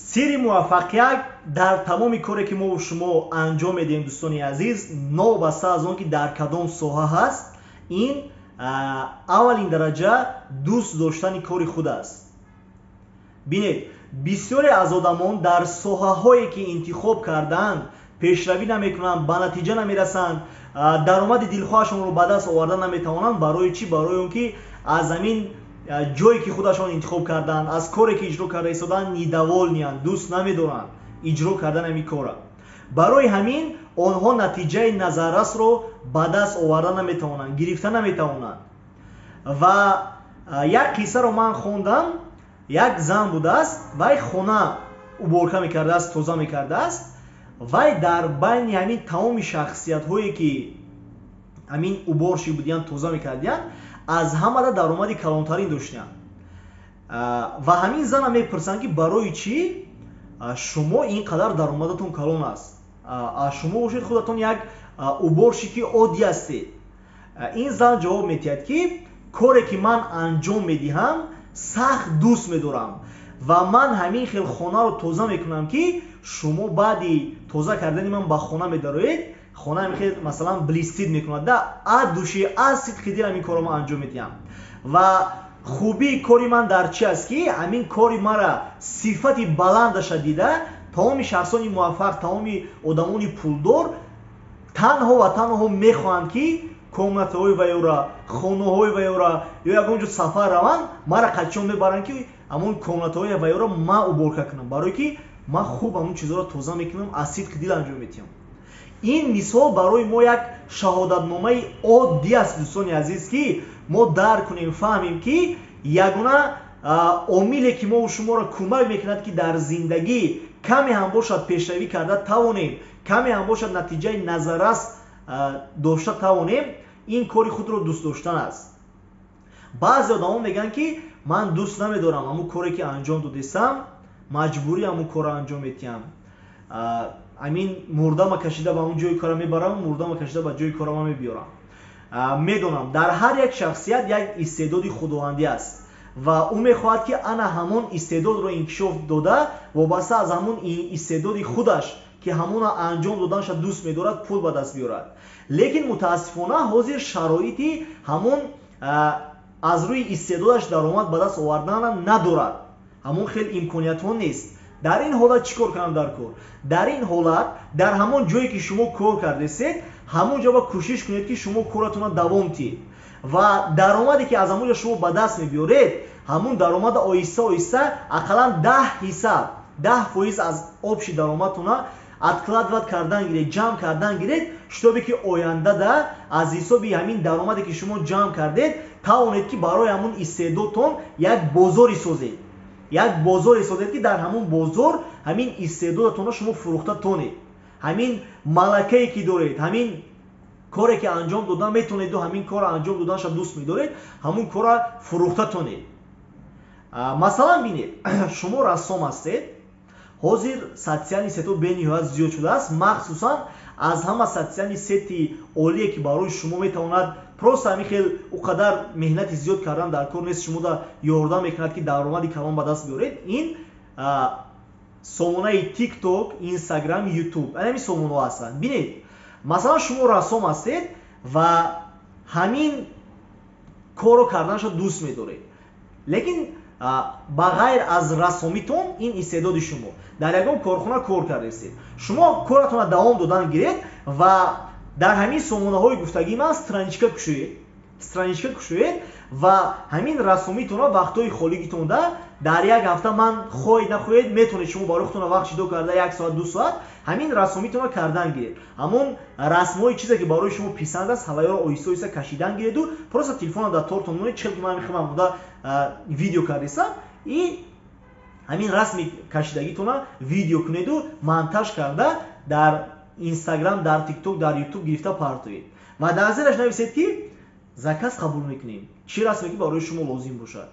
Сирри муваффақият дар тамоми коре, ки мо шумо анҷом медиҳем, дӯстони азиз, новобаста аз он ки дар кадом соҳа ҳаст, ин аввалин дараҷа дӯст доштани кори худ аст. Бинед, бисёре аз одамон дар соҳаҳое, ки интихоб кардаанд, пешравӣ намекунанд, ба натиҷа намерасанд, даромади дилхоҳашонро ба даст оварда наметавонанд. Барои чӣ? Барои он ки аз ҳамин ҷое, ки худашон интихоб карданд, аз коре, ки иҷро карда истодаанд, недовольный анд, дӯст намедоранд иҷро кардани ҳамин кора. Барои ҳамин онҳо натиҷаи назаррасро ба даст оварда наметавонанд, гирифта наметавонанд. Ва як қиссаро ман хондам. Як зан будааст, вай хона уборка мекардааст, тоза мекардааст. Вай дар байни ҳамин тамоми шахсиятҳое, ки ҳамин уборщик будиянд, тоза мекардиянд, аз ҳамада даромади калонтарин доштиянд. Ва ҳамин зана мепурсанд, ки барои чӣ шумо ин қадар даромадатон калон аст, шумо бошед, худатон як уборщик и оддӣ ҳастед? Ин зан ҷавоб медиҳад, ки коре, ки ман анҷом медиҳам, сахт дӯст медорам ва ман ҳамин хел хонаро тоза мекунам, ки шумо баъди тоза кардани ман ба хона медароед, хона ҳамин хел, масалан, блестит мекунад да от души, аз сидқи дил ҳамин корро ман анҷом медиҳам. Ва хубии кори ман дар чи аст, ки ҳамин кори мара сифати баландаша дида, тамоми шахсони муваффақ, тамоми одамони пулдор танҳо ва танҳо мехоҳанд, ки комната ҳои вайёра, хонаҳои вайёра ё ягон ҷо сафар раванд, мара қачон мебаранд, ки ҳамон комната ҳои вайёра ман уборка кунам, барое ки ман хуб ҳамон чизҳоро тоза мекунам, аз сидқи дил анҷом медиҳам. Ин мисол барои мо як шаҳодатномаи оддӣ аст, дӯстони азиз, ки мо дарк кунем, фаҳмем, ки ягона омиле, ки мо шуморо кӯмак мекунад, ки дар зиндагӣ каме ҳам бошад пешравӣ карда тавонем, каме ҳам бошад натиҷаи назаррас дошта тавонем, ин кори худро дӯст доштан аст. Баъзе одамон мегӯянд, ки ман дӯст намедорам ҳамун коре, ки анҷом додистам, маҷбурӣ ҳамун корро анҷом медиҳам, ҳамин мурдама кашида ба ҳамун ҷои кора мебарам, мурдама кашида ба ҷои корама мебиёрам. Медонам, дар ҳар як шахсият як истеъдоди худовандӣ аст ва ӯ мехоҳад, ки ана ҳамон истеъдодро инкишоф дода, вобаста аз ҳамон истеъдоди худаш, ки ҳамона анҷом доданаша дӯст медорад, пул ба даст биёрад. Лекин мутаассифона ҳозир шароити ҳамон аз рӯи истеъдодаш даромад ба даст овардана надорад, ҳамон хел имкониятҳо нест. Дар ин ҳолат чӣ кор кунам дар кор? Дар ин ҳолат дар ҳамон ҷое, ки шумо кор кардесед, ҳамон ҷо ба кӯшиш кунед, ки шумо коратонро давом диҳед ва даромаде, ки аз ҳамон ҷо шумо ба даст мебиёред, ҳамун даромада оҳиста оҳиста ақаллан 10 ҳисаб, 10% аз общий даромадтона откладывать кардан гиред, ҷамъ кардан гиред, чтобы ки ояндада аз ҳисоби ҳамин даромаде, ки шумо ҷамъ кардед, тавонед, ки барои ҳамун истеъдодтон як бозоре созед, як бозоре созед, ки дар ҳамун бозор ҳамин истеъдодатонро шумо фурӯхта тонед, ҳамин малакае, ки доред, ҳамин коре, ки анҷом додан метавонеду ҳамин корро анҷом доданша дӯст медоред, ҳамун корро фурӯхта тонед. Масалан, бинед, шумо рассом ҳастед. Ҳозир социальный сеть ҳо бениҳоят зиёд шудааст. Махсусан аз ҳама социальный сеть и олие, ки барои шумо метавонад просто ҳамин хел ӯ қадар меҳнати зиёд кардан дар кор нест, шумода ёрдам мекунад, ки даромади калон ба даст биёред, ин сомонаи ТикТок, Инстаграм, Ютуб, ҳамин сомонаҳо ҳастанд. Бинед, масалан, шумо рассом ҳастед ва ҳамин корро карданашро дӯст медоред, лекин ба ғайр аз рассомитон ин истеъдоди шумо, дар ягон корхона кор кардастед. Шумо коратонро давом додан гиред ва дар ҳамин сомонаҳои гуфтагии ман страничка кушоед, страничка кушоед ва ҳамин рассомитонро вақтҳои холигитонда дар як ҳафта, ман хоҳед нахоҳед, метавонед шумо барои худтон вақт ҷудо карда, як соат, 2 соат ҳамин рассомитонро кардан гиред. Ҳамон расмҳои чизе, ки барои шумо писанд аст, ҳавайёро оҳиста оҳиста кашидан гиреду просто телефонро дар тортон монед, чӣ хел ки ман мехоҳам буда видео кардесам, и ҳамин расми кашидагитонро видео кунеду монтаж карда дар Инстаграм, дар ТикТок, дар Ютуб гирифта партоед ва дар зераш нависед, ки заказ қабул мекунем, чӣ расме, ки барои шумо лозим бошад.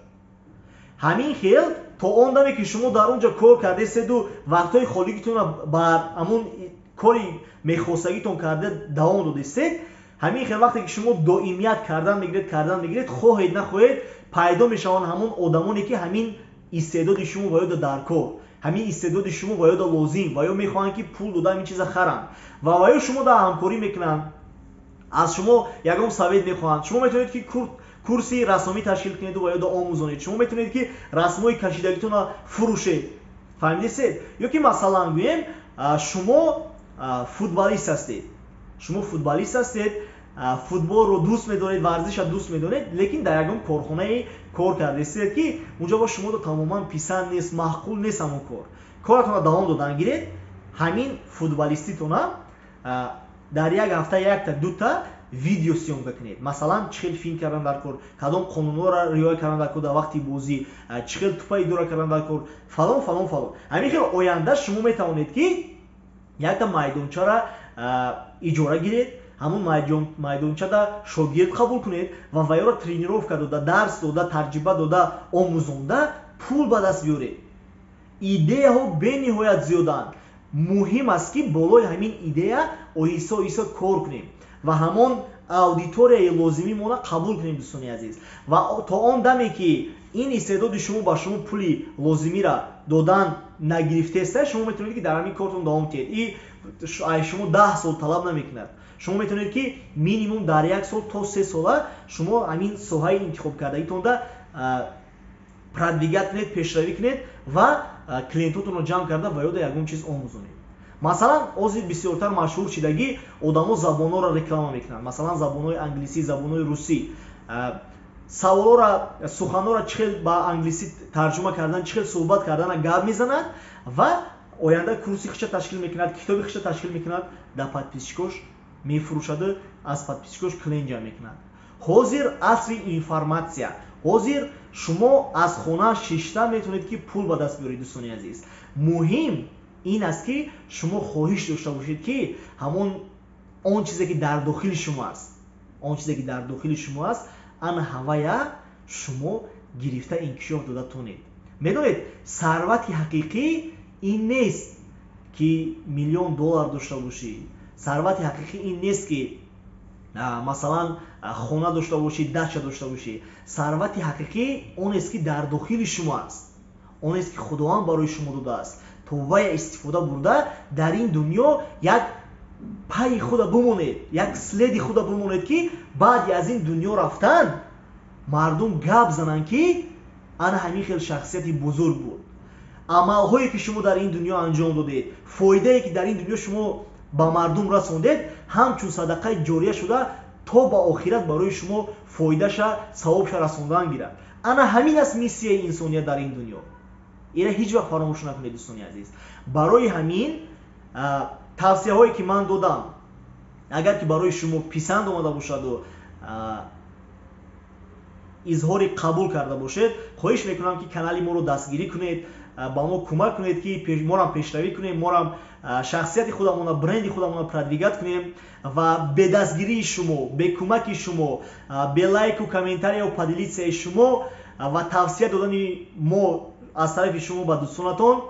Ҳамин хел то он даме, ки шумо дар он ҷо кор кардаседу вақтҳои холигитонро ба ҳамун кори мехостагитон карда давом додистед, ҳамин хел вақте ки шумо доимият кардан мегиред, кардан мегиред, хоҳед нахоҳед, пайдо мешаванд ҳамон одамоне, ки ҳамин истеъдоди шумо ба ёда дар кор. Ҳамин истеъдоди шумо ва ёда лозим, ва ё мехоҳанд, ки пул дода ҳамин чиза харанд, ва ё шумо да ҳамкорӣ мекунанд, аз шумо ягон совет мехоҳанд. Шумо метавонед, ки курси рассомӣ ташкил кунеду ва ёда омӯзонед. Шумо метавонед, ки расмҳои кашидагитонро фурӯшед. Фаҳмидесед? Ё ки, масалан, гӯем, шумо футболист ҳастед. Шумо футболист ҳастед, футболро дӯст медоред, варзиша дӯст медоред, лекин дар ягон корхонае кор кардесед, ки унҷо бо шуморо тамоман писанд нест, маъқул нест ҳамон кор. Коратонро давом додан гиред, ҳамин футболиститона дар як ҳафта якта, дута видео съёмка кунед. Масалан, чӣ хел финт кардан дар кор, кадом қонунҳоро риоя кардан дар кор дар вақти бозӣ, чӣ хел тупа идора кардан дар кор, фалон, фалон, фалон. Ҳамин хел оянда шумо метавонед, ки якта майдончаро иҷора гиред, ҳамон майдончада шогирд қабул кунед ва ваёро тренировка дода, дарс дода, таҷриба дода, омӯзонда, пул ба даст биёред. Идеяҳо бениҳоят зиёданд. Муҳим аст, ки болои ҳамин идея оҳиста оҳиста кор кунем ва ҳамон аудиторияи лозимимонро қабул кунем, дӯстони азиз. Ва то он даме, ки ин истеъдоди шумо ба шумо пули лозимиро додан нагирифтеста, шумо метавонед, ки дар ҳамин кортон давом диҳед. И шумо 10 сол талаб намекунад. Шумо метавонед, ки минимум дар як сол то 3 сола шумо ҳамин соҳаи интихобкардагитонда продвигать кунед, пешравӣ кунед ва клиентотонро ҷамъ карда, ва ёда ягон чиз омӯзонед. Масалан, ҳозир бисёртар машҳур шидагӣ, одамо забонҳоро реклама мекунанд, масалан, забонҳои англисӣ, забонҳои русӣ. Саволҳоро, суханҳоро чӣ хел ба англисӣ тарҷума кардан, чӣ хел суҳбат кардана гап мезанад ва оянда курси хиша ташкил мекунад, китоби хиша ташкил мекунад, дар подписчикош мефурӯшаду аз подписчикош клиент ҷамъ мекунад. Ҳозир асри информатсия. Ҳозир шумо аз хона шишта метавонед, ки пул ба даст биёред, дӯстони азиз. Муҳим ин аст, ки шумо хоҳиш дошта бошед, ки ҳамон он чизе, ки дар дохили шумо аст, он чизе, ки дар дохили шумо аст, ана ҳавая шумо гирифта, инкишоф дода тонед. Медонед, сарвати ҳақиқӣ ин нест, ки миллион доллар дошта бошӣ. Сарвати ҳақиқӣ ин нест, ки, масалан, хона дошта бошӣ, дача дошта бошӣ. Сарвати ҳақиқӣ онест, ки дар дохили шумо аст, онест, ки Худованд барои шумо додааст, то вая истифода бурда, дар ин дунё як пайи худа бимонед, як следи худа бимонед, ки баъди аз ин дунё рафтан мардум гап зананд, ки ана ҳамин хел шахсияти бузург буд. Амалҳое, ки шумо дар ин дунё анҷом додед, фоидае, ки дар ин дунё шумо ба мардум расондед, ҳамчун садақаи ҷория шуда, то ба охират барои шумо фоидаша, савобша расондан гирад. Ана ҳамин аст миссияи инсоният дар ин дунё. Ира ҳеҷ вақт фаромӯш накунед, дӯстони азиз. Барои ҳамин тавсияҳое, ки ман додам, агар ки барои шумо писанд омада бошаду изҳори қабул карда бошед, хоҳиш мекунам, ки канали моро дастгирӣ кунед, ба мо кӯмак кунед, ки морам пешравӣ кунем, морам шахсияти худамона, бренди худамона продвигать кунем. Ва бедастгирии шумо, бекӯмаки шумо, бе лайку комментарияу поделиться и шумо ва тавсия додани мо аз тарафи шумо ба дӯстонатон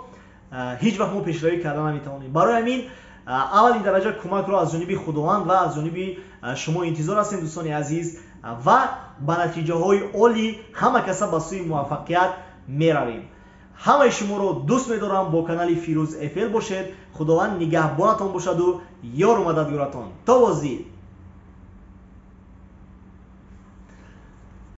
ҳеҷ вақт мо пешравӣ карда наметавонем. Барои ҳамин аввалин дараҷа кӯмакро аз ҷониби Худованд ва аз ҷониби шумо интизор ҳастем, дӯстони азиз. Ва ба натиҷаҳои олӣ ҳама каса ба сӯи муваффақият меравем. Ҳамаи шуморо дӯст медорам. Бо канали Фирӯз ФЛ бошед. Худованд нигаҳбонатон бошаду ёру мададгоратон. То боздид.